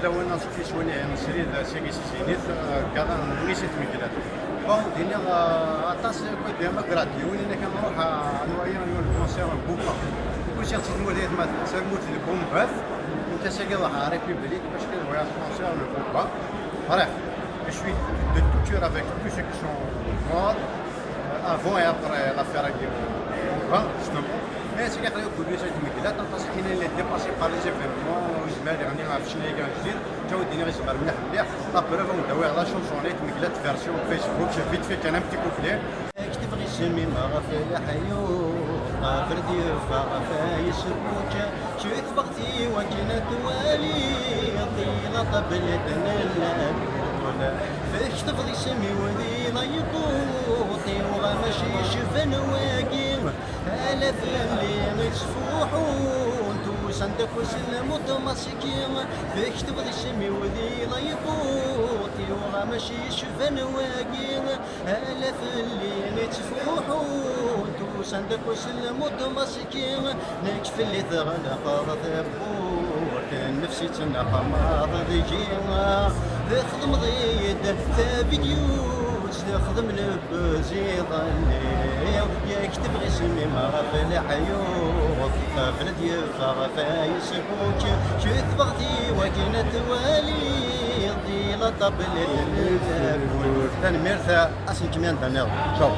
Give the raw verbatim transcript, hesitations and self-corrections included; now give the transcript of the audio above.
Lawan aṣuk yeswan Srid sagi si Zénith, gaḍa n Nice i tmeglat. Bon, d-iniɣ aṭas n amagrad, yiwen inek ad nruḥ ad nwali yiwen concert n Booba. Kusi ɣef tmurt aytmaten, tamurt n Bumbat, netta sagi ṛuḥ à République, parce que newwi concert n Booba. Bref, je suis de tout cœur avec tous ceux qui sont morts. Avant et après l'affaire-agi, justement. Mais c'est que le public est immédiat, tant parce qu'il est dépassé par les événements, il a dernier à finir un jeu, j'ai envie de dire, c'est pas le meilleur. La preuve, on doit la chanson, elle est immédiate version Facebook, c'est vite fait qu'il y a un petit couplet. كتب غير سمي ما غفل حيو قابل ضيوف غفا يسبوك شوف بغتي وجنة والي ضينا طبلت نلقون فاش تفضي سمي وذينا يطوطي وغا ماشي شفن واقي على فلي نتفوحون توسن داك وسلم وتمسكي فاش تفضي سمي وذينا يطوطي وغا ماشي شفن واقي على فلي نتفوحون توسن داك وسلم وتمسكي نك في اللي تغلق تبوت نفسي تنقمر ديجينا تخدم ضيد فيديو تخدم لبزي ظني ياك تبغي سمي ما في العيون قبل ديفا فيسبوك شو تبغتي وكنا توالي ضيلا طبل البول تنميرت اسم كميان دانيال شو